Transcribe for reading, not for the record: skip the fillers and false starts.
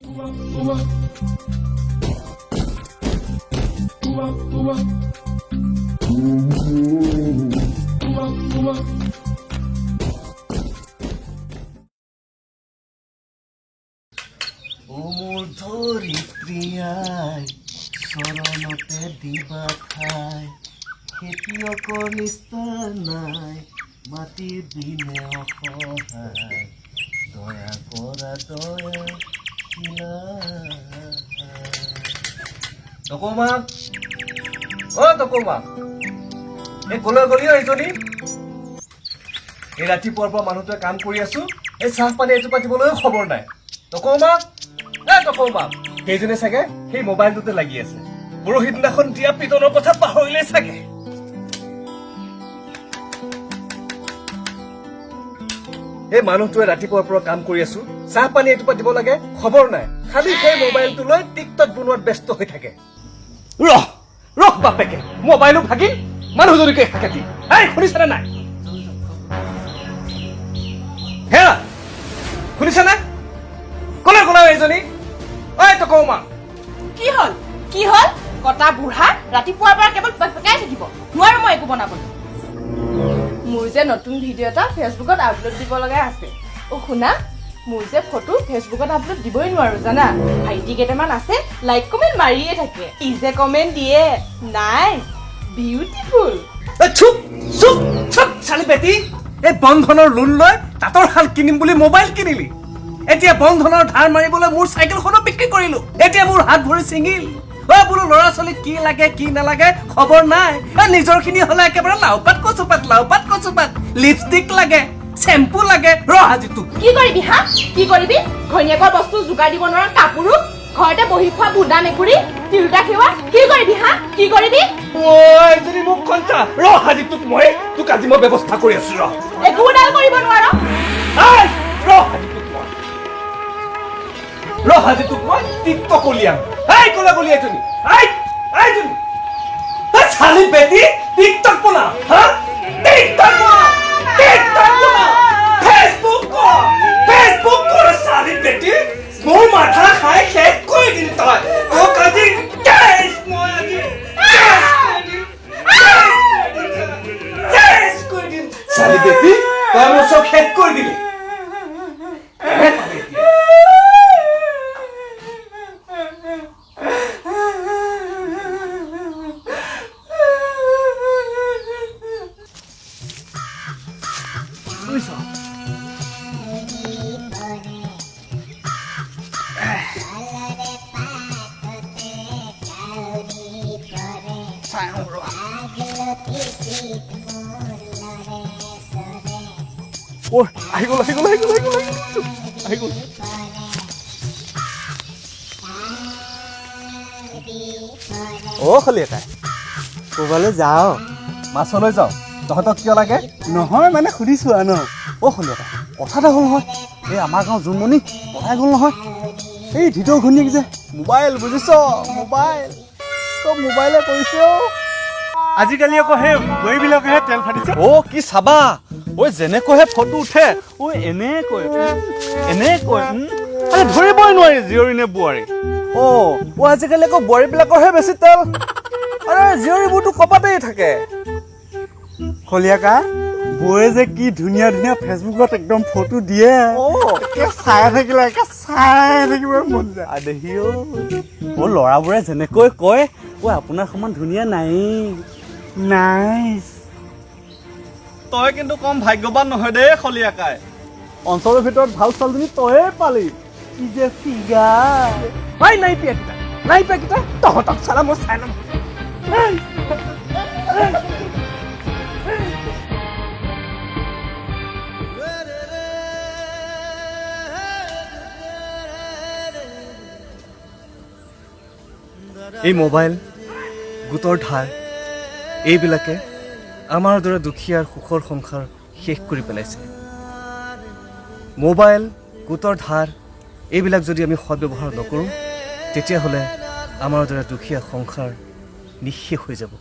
অ মোৰ ধৰিত্ৰীয়াই চৰণতে দিবা ঠাই, খেতিয়কৰ নিস্তাৰ নাই, মাটিৰ বিনে অসহায়, দয়া কৰা দয়া শিলা। টকৌমাক, অ টকৌমাক, এই কলৈ গলি অ এইজনী? এই ৰাতিপুৱাৰ পৰা মানুহটোৱে কাম কৰি আছো, এই চাহ পানী এজোপা দিবলৈও খবৰ নাই। টকৌমাক, এ টকৌমাক, সেইজনী চাগে সেই মোবাইলটোতে লাগি আছে। পৰহি দিনাখন দিয়া পিটনৰ কথা পাহৰিলে চাগে। এই মানুহটোৱে ৰাতিপুৱাৰ পৰা কাম কৰি আছো, চাহ পানী এটোপা দিব লাগে, খবৰ নাই। খালি সেই মোবাইলটো লৈ টিকটক বনোৱাত ব্যস্ত হৈ থাকে। ৰহ ৰহ বাপেকে, মোবাইলো ভাগিল, মানুহজনীকে কাটি। এই শুনিছানে নাই? হেৰা শুনিছানে? কলে কলে এইজনী? ঐ টকৌমা, কি হ'ল কি হ'ল? কটা বুঢ়া ৰাতিপুৱাৰ পৰা কেৱল পেকাই থাকিব নোৱাৰো মই একো বনাবলৈ। মোৰ যে নতুন ভিডিঅ' এটা ফেচবুকত আপলোড দিব লগা আছে। অ শুনা, মোৰ যে ফটো ফেচবুকত আপলোড দিবই নোৱাৰো জানা। ভাইটি কেইটামান আছে, লাইক কমেণ্ট মাৰিয়ে থাকে, ই যে কমেণ্ট দিয়ে, নাইচ, বিউটিফুল। চুপ চুপ চুপ চালি বেটি, এই বন্ধনৰ লোন লৈ তাঁতৰ শাল কিনিম বুলি মোবাইল কিনিলি, এতিয়া বন্ধনৰ ধাৰ মাৰিবলৈ মোৰ চাইকেলখনো বিক্ৰী কৰিলো, এতিয়া মোৰ হাত ভৰি ছিঙিল। অ বোলো ল'ৰা ছোৱালীক কি লাগে কি নালাগে খবৰ নাই, এই নিজৰখিনি হ'লে একেবাৰে লাওপাত কচুপাত, লাওপাত কচুপাত, লিপষ্টিক লাগে, চেম্পু লাগে। ৰ আজি তোক কি কৰিবি হা? কি কৰিবি? ঘৈণীয়েকৰ বস্তু যোগাৰ দিব নোৱাৰা কাপোৰো, ঘৰতে বহি খোৱা বুন্দা মেকুৰী, তিৰোতা সেৱা, কি কৰিবি হা? কি কৰিবি? যদি মুখখন চা, ৰ আজি তোক মই, তোক আজি মই ব্যৱস্থা কৰি আছো, ৰ। একোডাল কৰিব নোৱাৰ। ৰ আজি তোক মই, ৰ আজি তোক মই টিকটক উলিয়াম। এই কলা গলি এজনী, এই এইজনী, চালি বেটি, টিকটক বনা, হা? টিকটক বনা, টিকটক বনা, ফেচবুক কৰ, ফেচবুক কৰ চালি বেটি, মোৰ মাথা খাই শেষ কৰি দিলি তই। তোক আজি কেছ, মই আজি কেছ কৰি দিম, কেছ কৰি দিম। চালি বেটি, তই মোৰ চব শেষ কৰি দিলি। আহি গ'ল, আহি গ'ল, আহি গ'ল, আহি গ'ল, আহি গ'ল। অ খলিয়াকাই, ক'ৰবালৈ যাওঁ? মাছলৈ যাওঁ। তহঁতক কিয় লাগে? নহয় মানে সুধিছোঁ আৰু ন। অ খলিয়াকাই, কথা এটা হ'ল নহয়, এই আমাৰ গাঁৱৰ জোনমণি পলাই গ'ল নহয়। এই ধিতৰ ঘৈণীয়েক যে মোবাইল, বুজিছ, মোবাইল চব মোবাইলে কৰিছে। অ আজিকালি আকৌ সেই বোৱাৰীবিলাকেহে তেল ফাটিছে। অ কি চাবা, ঐ যেনেকৈহে ফটো উঠে, ঐ এনেকৈ এনেকৈ, আৰে ধৰিবই নোৱাৰি জীয়ৰী নে বোৱাৰী। অ অ আজিকালি আকৌ বোৱাৰীবিলাকৰহে বেছি তেল, আৰে জীয়ৰীবোৰতো কপাতেই থাকে। খলিয়াকা, বৌয়ে যে কি ধুনীয়া ধুনীয়া ফেচবুকত একদম ফটো দিয়ে, একে চাই থাকিলে একে চাই থাকিব মন যায়। আদেহি অ, অ ল'ৰাবোৰে যেনেকৈ কয়, ঐ আপোনাৰ সমান ধুনীয়া নাই। নাইচ। তই কিন্তু কম ভাগ্যৱান নহয় দেই খলিয়াকাই, অঞ্চলৰ ভিতৰত ভাল ছোৱালীজনী তয়ে পালি। কি যে ফিগাৰ। ঐ নাই পিয়াকেইটা, নাই পিয়াকেইটা, তহঁতক চালা মই চাই ল'ম। এই মোবাইল, গোটৰ ধাৰ, এইবিলাকে আমাৰ দৰে দুখীয়াৰ সুখৰ সংসাৰ শেষ কৰি পেলাইছে। মোবাইল, গোটৰ ধাৰ, এইবিলাক যদি আমি সদ্ব্যৱহাৰ নকৰোঁ, তেতিয়াহ'লে আমাৰ দৰে দুখীয়া সংসাৰ নিঃশেষ হৈ যাব।